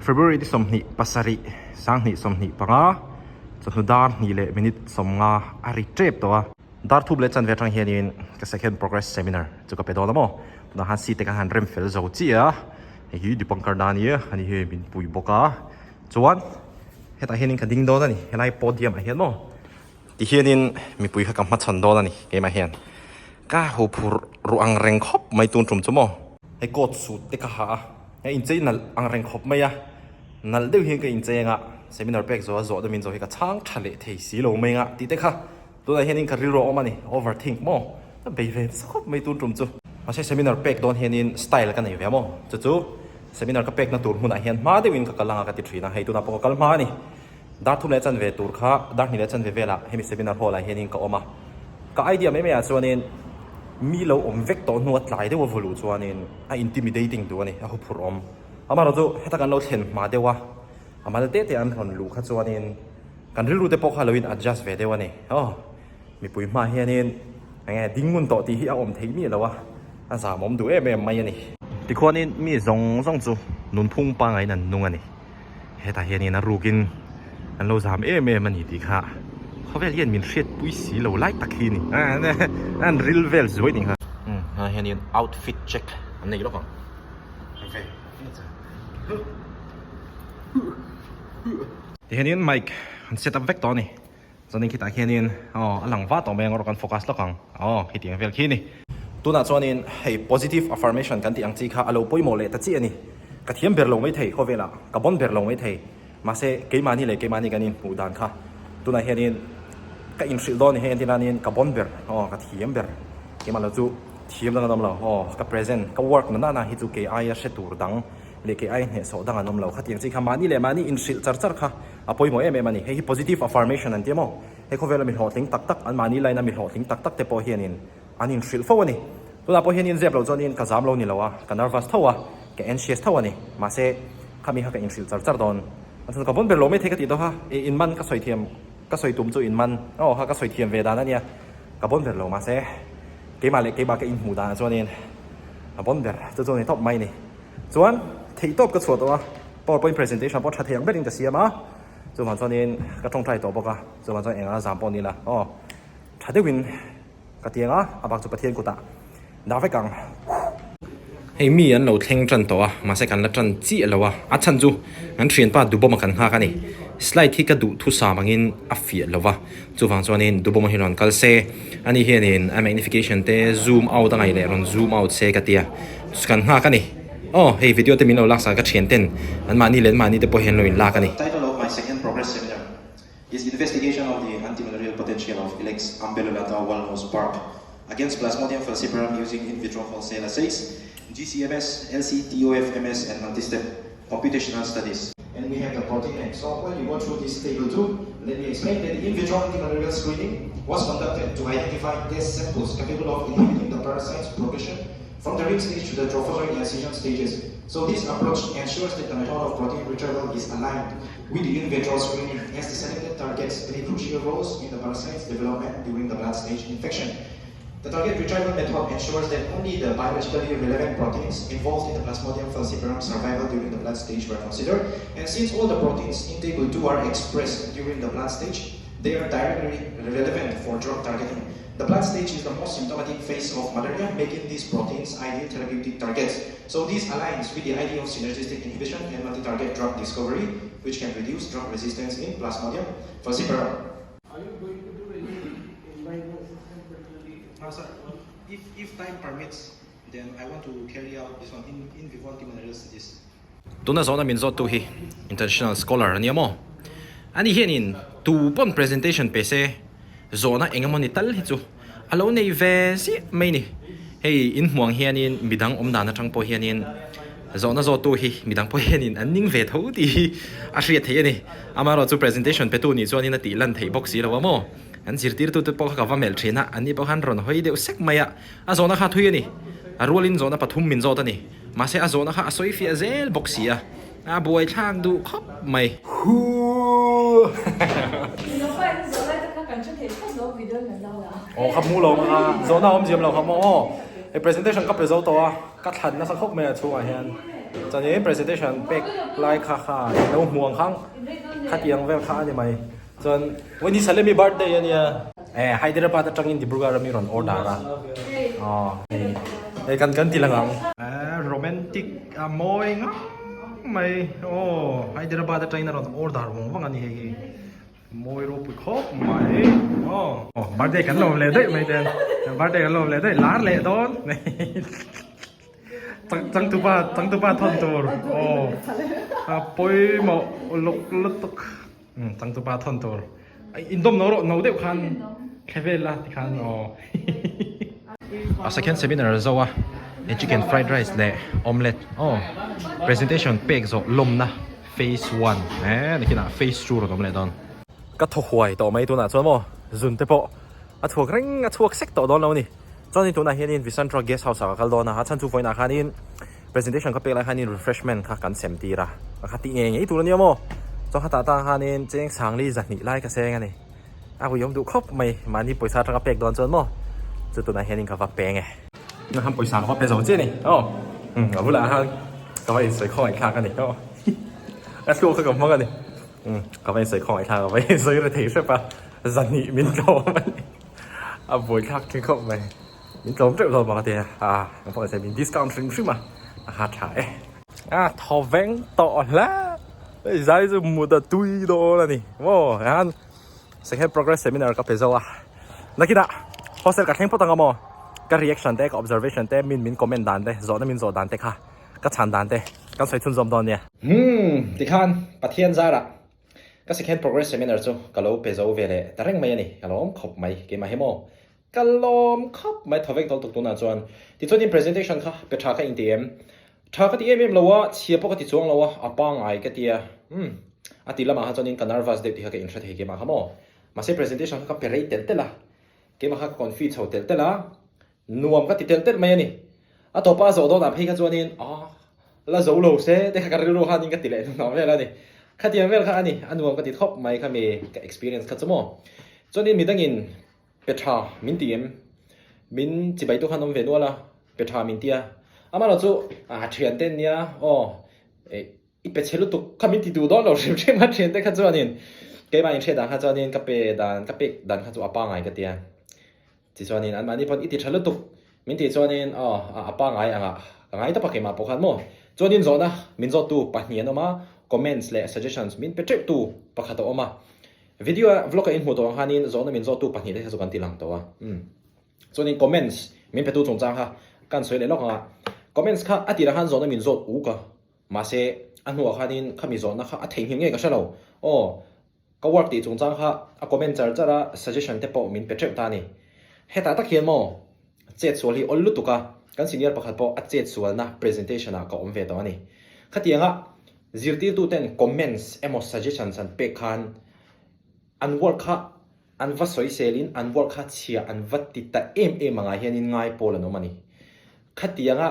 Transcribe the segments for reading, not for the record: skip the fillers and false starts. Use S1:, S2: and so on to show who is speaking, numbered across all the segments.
S1: February ni 27 2025 chawhnu dar hnih leh minute 50 a ri tep tawh a. Dar thup leh chanve atang hianin ka second progress seminar chu ka pe dawn a maw. Tunah khan seat te khan han rem fel zo chiah a, hei hi Dipankar Dani a ni hi min pui bawk a. Chuan hetah hianin ka ding dawn a ni, helai podium ah hian maw tihianin mipui kha ka hmachhawn dawn a ni keimah hian. Ka ho phur ruh ang reng khawp mai tun tum chu maw. Hei coat suit te ka ha a, a inchei nalh ang reng khawp mai a, nalh deuh hian ka inchei anga seminar pek zawh a zawh deuhin zawh hi ka chhang tha leh thei si lo mai anga tih te kha tunah hianin ka rilru a awm a ni, over think maw ka bei ve nasa khawp mai tun tum chu. Mahse seminar pek dawn hianin style ka nei ve a maw, chu chu seminar ka pekna tur hmunah hian hma deuhin ka kal anga ka ti thin a, hei tunah pawh ka kal hma a ni. Dar thum leh chanve tur kha dar hnih leh chanve velah hemi seminar hall ah hianin ka awm a. Ka idea mai maiah chuanin mi lo awm vek tawh hnua tlai deuh a vulu chuanin a intimidating duh a ni, a huphurh awm. Amaherawh chu heta kan lo thlen hma deuh a, a mal te te an rawn luh kha chuanin kan rilru te pawh kha lo in adjust ve deuh a ni. Aw, mipui hmaah hianin eng nge ding ngun tawh tih hi a awm theih miah lo a, a zam awm duh em em mai a ni. Tikhuanin mi zawng zawng chu nunphung pangaiin an nung a ni. Hetah hianin a rukin an lo zam em em a ni tih kha khawvel hian min hriatpui si lo lai tak hi a ni. An ril vel zuai ni kha. Umm hetah hianin outfit check an nei lawk ang. Tihianin mic an set up vek tawh a ni. Chuanin khitah khianin aw a lang va tawh mai ang erawh kan focus lawk ang aw khitiang vel khi a ni. Tunah chuanin hei positive affirmation kan tih ang chi kha a lo pawimawh leh ta chiah a ni. Ka thiam ber lo mai thei khawvelah ka bawn ber lo mai thei mahse keimahni leh keimahni kan inhmuh dan kha tunah hianin ka inhrilh dawn a ni hei entir nanin ka bawn ber aw ka thiam ber keimah lo chu thiam dang an awm lo aw ka present ka work na nana hi chu kei aia hre tur dang leh kei aia hnehsawh dang an awm lo khatiang chi kha mahni leh mahni inhrilh char char kha A pawimawh em em a ni. Hei hi positive affirmation an ti a maw? He khawvela mi hlawhtling tak tak, anmahni line a mi hlawhtling tak tak te pawh hianin an inhrilh fo a ni. Tunah pawh hianin zep loh chuanin ka zam lo ni lo a, ka nervous tho a, ka anxious tho a ni. Mahse, khami kha ka inhrilh char char dawn. A chhan ka vawn ber lo maithei ka tih dawh a, i inman ka sawi thiam, ka sawi tum chu inman aw kha ka sawi thiam ve dan a nia. Ka vawn ber lo mahse, keimah leh keimah ka inhmuh danah chuanin a vawn ber chu chu a ni tawp mai a ni. Chuan theihtawp ka chhuah tawh a, PowerPoint presentation pawh tha thei ang berin ka siam a, chuvang chuanin ka tawngtai tawh bawk a, chuvang chuan engah zam pawh ni la aw tha deuhin ka ti ang a, a bak chu Pathian kutah dah vek ang. Hei mi an lo thleng tan tawh a, mahse kan la tan chiah lo a, a chhan chu kan thianpa Dubawma kan nghak a ni. Slide hi ka duh thusam angin a fiah lo va. Chuvang chuanin Dubawma hi rawn kal se, ani hianin a magnification te zoom out a ngaih leh rawn zoom out se ka ti a, kan nghak a ni. Aw, hei video te min lo laksak ka thian ten anmahni leh anmahni te pawh hian lo inlak a ni.
S2: Title of my second progress seminar is Investigation of the Antimalarial Potential of Ilex umbellulata Walnose Bark against Plasmodium falciparum using in vitro wholesale assays, GCMS, LC-TOF-MS and multistep computational studies. And we have the protein X. So while you go through this table too, let me explain that the in vitro antimalarial screening was conducted to identify test samples capable of inhibiting the parasite's progression from the ring stage to the trophozoite incision stages. So this approach ensures that the method of protein retrieval is aligned with the in vitro screening as the selected targets play crucial roles in the parasite's development during the blood stage infection. The target retrieval method ensures that only the biologically relevant proteins involved in the Plasmodium falciparum survival during the blood stage were considered. And since all the proteins in table 2 are expressed during the blood stage, they are directly relevant for drug targeting. The blood stage is the most symptomatic phase of malaria, making these proteins ideal therapeutic targets. So this aligns with the idea of synergistic inhibition and multi-target drug discovery, which can reduce drug resistance in Plasmodium falciparum.
S3: Are you going to do any in-line assessment particularly?
S2: No, sir. If, if time permits, then I want to carry out this one in, in vivo antimalarial studies.
S1: Tuna zawhna min zawttu hi international scholar a nia maw? Ani hianin tu pawn presentation pe se zawhna eng emaw ni tal hi chu a lo nei ve ziah mai ni. Hei inhmuh ang hianin midang awm dan atang pawh hianin zawhna zawttu hi midang pawh hianin an ning ve tho tih hi a hriat theih a ni. Amaherawhchu presentation petu nih chuanin a tih lan theih bawk si lo a maw? An zirtirtute pawh kha ka va melh thin a, anni pawh khan rawn hawi deuh sek mai a, a zawhna kha thui a ni. A rualin zawhna pathum min zawt a ni. Mahse a zawhna kha a sawi fiah zel bawk si a, a buaithlak duh khawp mai. Huuhh. Aw ka hmu lo a, zawhna a awm ziam lo kha maw aw. Hei presentation ka pe zo tawh a, ka thlan nasa khawp mai a chhungah hian. Chuanin presentation pek lai kha kha in lo hmu ang khang khatiang vel kha a ni mai. Chuan Wendy Salemi birthday a nia. Eh Hyderabad atangin Dibrugarh a mi rawn order a. Aw hei hei kan kan ti lang ang. Eh romantic a mawi ngang mai aw Hyderabad atangin a rawn order vawng vawng a ni hei hi. Mawi ropui khawp mai aw. Aw birthday kan lawm leh daih mai ten. Birthday kan lawm leh daih lar leh dawn. Changtupa changtupa thawn tur aw a pawimawh uluk lutuk changtupa thawn tur indawm no rawh no deuh khan thle vel la tikhan aw a second seminar a zo a he chicken fried rice leh omelette aw presentation pek zawh lawmna phase one eh nikinah phase two rawn awm leh dawn. Ka thaw huai tawh mai tunah chuan maw zun te pawh a chhuak reng a chhuak sek tawh dawn lo a ni. Chuanin tunah hianin Visantra Guest House ah ka kal dawn a, a chhan chu vawiinah khanin presentation ka pek lai khanin refreshment kha kan sem tir a, ka kha tih ngei ngei tur a nia maw. Chuan khatah tang khanin cheng sangli zahnih lai ka seng a ni. A uiawm duh khawp mai mahni pawisa atanga pek dawn chuan maw chu tunah hianin ka va peng e. Tunah khan pawisa ka va pe zo chiah a ni aw, a bulah khan ka va insawi khawngaih thlak a ni aw, a thluak kha ka hmang a ni. Umm ka va insawi khawngaih thlak a va insawi ri thei hrep a zahnih min tlawm a ni a buai thlak thin khawp mai min tlawm teuh hlawm ang a ti a ah ka pawh insawi min discount hrim hrim a a ha tha e a thaw veng tawh hle hei zai chu mut a tui dawn a ni maw hian second progress seminar ka pe zo a nakinah hostel ka thleng phawt ang a maw ka reaction te ka observation te min min comment dan te zawhna min zawh dan te kha. Ka chhan dan te kan sawi chhunzawm dawn nia. Umm tikhan Pathian zarah ka second progress seminar chu ka lo pe zo ve leh ta reng mai a ni. Ka lawm khawp mai keimah hi maw? Ka lawm khawp mai thaw vek dawl tuk tunah chuan. Tichuanin presentation kha pe tha ka inti em? Tha ka ti em em lo a, chhia pawh ka ti chuang lo a, a pangngai ka ti a. Umm a ti lamah kha chuanin ka nervous deuh tih kha ka inhre thei keimah kha maw? Mahse presentation kha ka pe rei telh telh a, keimah kha ka confi chho telh telh a, Nuam ka ti telh telh mai a ni. A tawpa a zawh dawnah phei kha chuanin aw la zo lo se te kha ka rilru khanin ka ti leh hnuhnawh vel a ni. Khatiang vel kha a ni, a nuam ka ti thawp mai kha mi ka experience kha chu maw. Chuanin midangin pe tha min ti em? Min chibai tu khan awm ve nual a, pe tha min ti a. Amaherawhchu chu a thian te nia aw I pe chhe lutuk kha min ti duh dawn lo hrim hrim a thian te kha chuanin keimah in hriat dan kha chuanin ka pe dan ka pek dan kha chu a pangai ka tia tichuanin anmahni pawn i ti tha lutuk min tih chuanin aw a pangai anga ka ngai tawp a keimah pawh khan maw chuanin zawhna min zawt tu pahnih an awm a comments leh suggestions min pe teuh tu pakhat a awm a video a vlog a in hmuh tawh ang khanin zawhna min zawt tu pahnih te kha chu kan ti lang tawh a umm. Chuanin comments min petu chungchang kha ka han sawi leh lawk ang a, comments kha a tirah khan zawhna min zawt uk a, mahse a hnuah khanin khami zawhna kha a theihnghilh ngei ka hre lo. Aw, ka work tih chungchang kha a comment char char a, suggestion te pawh min pe teuh ta a ni. Hetah tak hian maw chet sual hi awl lutuk a, kan senior pakhat pawh a chet sualna presentation ah ka awm ve tawh a ni. Khatianga zirtirtuten comments emaw suggestions an pek khan an work kha An va sawiselin an work kha chhia an va ti ta em em angah hianin ngai pawl an awm a ni. Khatianga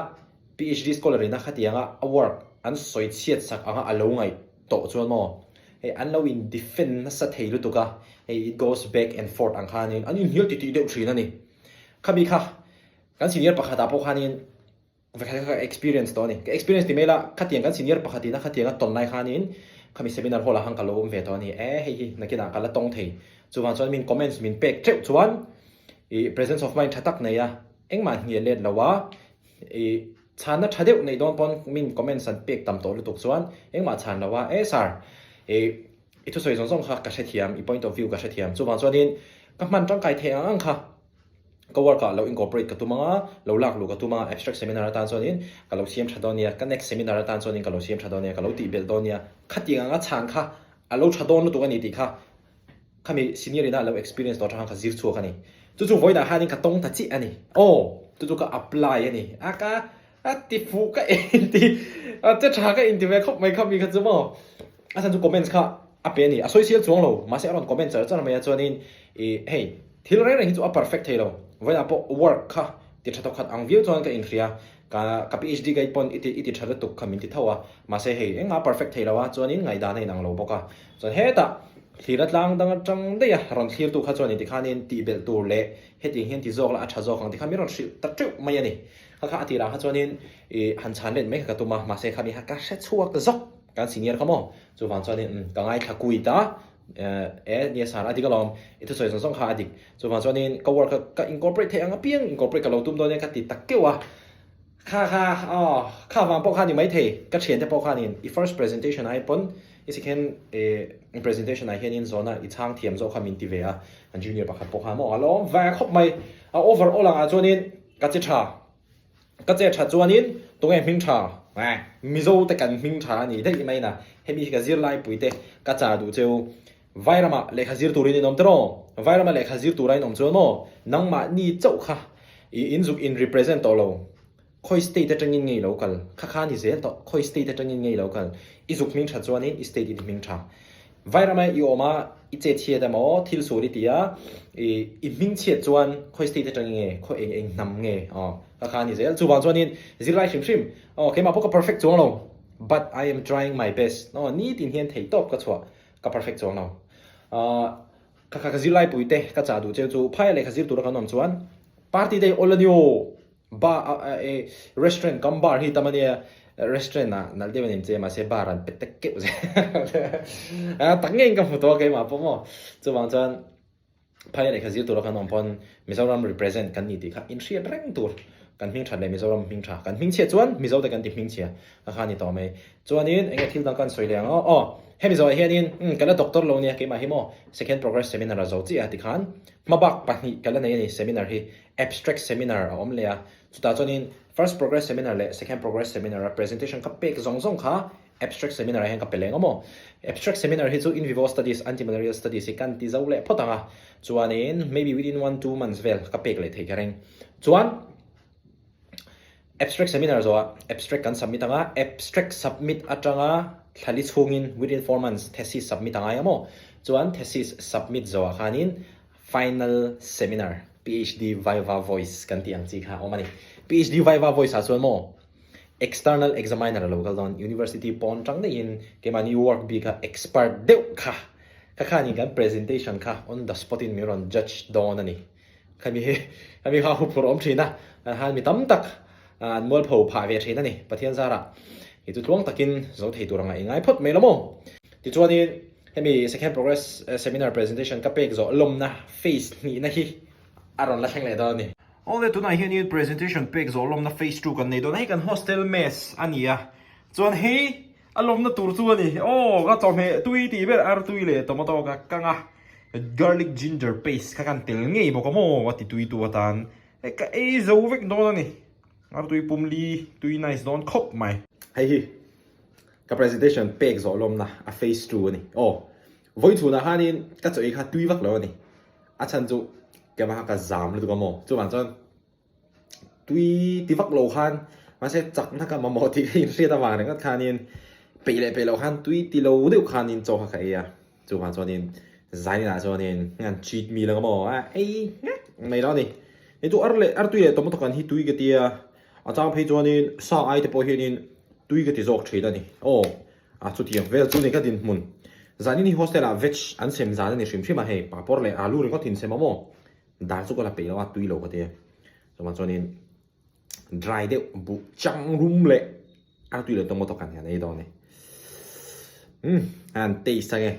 S1: PhD scholar ina khatianga a work an sawi chhiat sak anga a lo ngaih tawh chuan maw hei an lo in defend nasa thei lutuk a, hei it goes back and forth ang khanin an inhnial titih deuh thin a ni. Khami kha kan senior pakhatah pawh khanin Vekhat kha ka experience tawh a ni. Ka experience ti mai la, khatiang kan senior pakhat ina khatiang a tawn lai khanin khami seminar hall ah khan ka lo awm ve tawh a ni. E hei hi nakinah ka la tawng thei. Chuvang chuan min comments min pek teuh chuan i presence of mind tha tak nei a, engmah hnial let lo a, i chhanna tha deuh neih dawn pawn min comments an pek tam tawh lutuk chuan engmah chhan lo a, e sir i i thusawi zawng zawng kha ka hrethiam, i point of view ka hrethiam. Chuvang chuanin ka hman tangkai thei ang ang kha. Ka work ah lo incorporate ka tum anga, lo lak luh ka tum a, abstract seminar atan chuanin ka lo siam tha dawn nia, ka next seminar atan chuanin ka lo siam tha dawn nia, ka lo tih belh dawn nia, khatiang anga chhan kha a lo tha dawn lutuk a ni tih kha khami senior ina lo experience tawh atang khan ka zir chhuak a ni. Chu chu vawiinah hianin ka tawng ta chiah a ni. Aw, chu chu ka apply a ni. A ka a ti fuh ka inti a che tha ka inti ve khawp mai khami kha chu maw. A chhan chu comments kha a pe a ni, a sawi sial chuang lo, mahse a rawn comment char char mai a chuanin ih hei thil reng reng hi chu a perfect thei lo, vawiinah pawh work kha ti tha tawkhat ang viau chuan ka inhria, ka ka PhD guide pawn i ti i ti tha lutuk kha min ti tho a, mahse hei engmah a perfect thei lo a, chuanin ngaihdan a inang lo bawk a, chuan hetah Thlir atlang dang atang daih a, rawn thlirtu kha chuan intikhanin tih belh tur leh hetiang hian ti zawk la a tha zawk ang tikhan min rawn hrilh ta teuh mai a ni. Kha kha a tirah kha chuanin ih han chhan let mai kha ka tum a, mahse khami kha ka hre chhuak zawk kan senior kha maw? Chuvang chuanin umm ka ngaithla kuit a, e nia sar a dik alawm, i thusawi zawng zawng kha a dik. Chuvang chuanin ka work kha ka incorporate theih ang apiang incorporate ka lo tum dawn e ka ti ta keuh a. Kha kha aw kha vang pawh kha ni maithei ka thiante pawh khanin i first presentation ai pawn i second eh presentation ah hianin zawhna i chhang thiam zawk kha min ti ve a an junior pakhat pawh kha maw a lawm ve khawp mai a over all angah chuanin ka che tha ka che tha chuanin tunge hming tha eh Mizo te kan hming tha a ni daih mai na hemi hi ka zirlai pui te ka chah duh cheu Vairama lehkha zir turin in awm tiraw? Vairama lehkha zir tura in awm chuan maw nangmahni chauh kha i in zuk in represent tawh lo. Khawi state atangin nge i lo kal? Kha kha a ni zel tawh. Khawi state atangin nge i lo kal? I zuk hming tha chuanin i state i ti hming tha. Vairama i awm a, i chet chhiat emaw thil sur i ti a, i i hming chhiat chuan khawi state atangin nge, khawi eng eng hnam nge? Aw, kha kha a ni zel. Chuvang chuanin zirlai hrim hrim, aw keimah pawh ka perfect chuang lo but I am trying my best. Aw, nitin hian theihtawp ka chhuah. Ka perfect chuang lo. Ahh ka ka zirlai pui te ka chah duh cheu chu phaia lehkha zir tura kan awm chuan party te hi awl a ni aw. Ba e restaurant kam bar hi tam a nia restaurant ah nalh deuh a nin che mahse bar an pet tek keuh zel. Tak ngeiin ka hmu tawh a keimah pawh maw. Chuvang chuan Phaia lehkha zir tura kan awm pawn Mizoram represent kan ni tih kha inhriat reng tur. Kan hming that leh Mizoram hming tha. Kan hming chhiat chuan Mizo te kan ti hming chhia a kha ni tawh mai. Chuanin enge thil dang kan sawi leh ang aw. Aw hemi zawhah hianin umm ka la doctor lo nia keimah hi maw second progress seminar a zo chiah a tikhan hmabak pahnih ka la nei a ni seminar hi abstract seminar a awm leh a chutah chuanin first progress seminar leh second progress seminar a presentation ka pek zawng zawng kha Abstract seminar ah hian ka pe leng a maw? Abstract seminar hi chu in vivo studies, anti-malarial studies hi kan ti zo leh phawt ang a, chuanin maybe within one two months vel ka pek leh thei ka ring. Chuan abstract seminar zawhah abstract kan submit ang a, abstract submit atanga thlali chhungin within 4 months thesis submit a ngai a maw? Chuan thesis submit zawhah khanin final seminar, PhD viva voice kan tih ang chi kha a awm a ni. PhD viva voice ah chuan maw? External examiner a lo kal dawn, University pawn tang daihin keimahni work bik a expert deuh kha kha khanin kan presentation kha on the spot in min rawn judge dawn a ni. Khami hi khami kha huphurh awm thin a, kan han mi tam tak an mualpho phah ve thin a ni. Pathian zarah hi chu tluang takin zo thei tur anga i ngai phawt mai lo maw? Tichuanin hemi second progress seminar presentation ka pek zawh lawmna phase hnihna hi a rawn la thleng leh dawn a ni. Awle tunah hianin presentation pek zawh lawmna phase 2 kan nei dawn a, hei kan hostel mess a ni a, chuan hei a lawmna tur chu a ni, aw ka chawhmeh tui tih ber artui leh tomato ka kang a, garlic ginger paste kha kan tel ngei bawk a maw a ti tui tu atan, hei ka ei zo vek dawn a ni, artui pumli tui nice dawn khawp mai. Hei hi ka presentation pek zawh lawmna a phase 2 a ni, aw vawi chhunah khanin ka chaw ei kha tui vak lo a ni. A chhan chu keimah kha ka zam lutuk a maw? Chuvang chuan tui ti vak lo khan mahse chakna ka mamawh tih ka inhriat avang ringawt khanin peih leh peih loh khan tui ti lo deuh khanin chaw kha ka ei a. Chuvang chuanin zaninah chuanin an cheat meal ang a maw? A ei nghek mai lo a ni. Hei chu ar leh artui leh tomato kan hi tui ka ti a, a chang phei chuanin sa ai te pawh hianin tui ka ti zawk thin a ni. Aw. A chutiang vel chu ni ka dinhmun. Zanin hi hostel ah veg an sem zan a ni hrim hrim a hei papawr leh alu ringawt in sem a maw? Dal chu ka la peih lo a tui lo ka ti a. Chuvang chuanin dry deuh buh chang rum leh artui leh tomato kan hian ei dawn a ni. Umm an taste ange.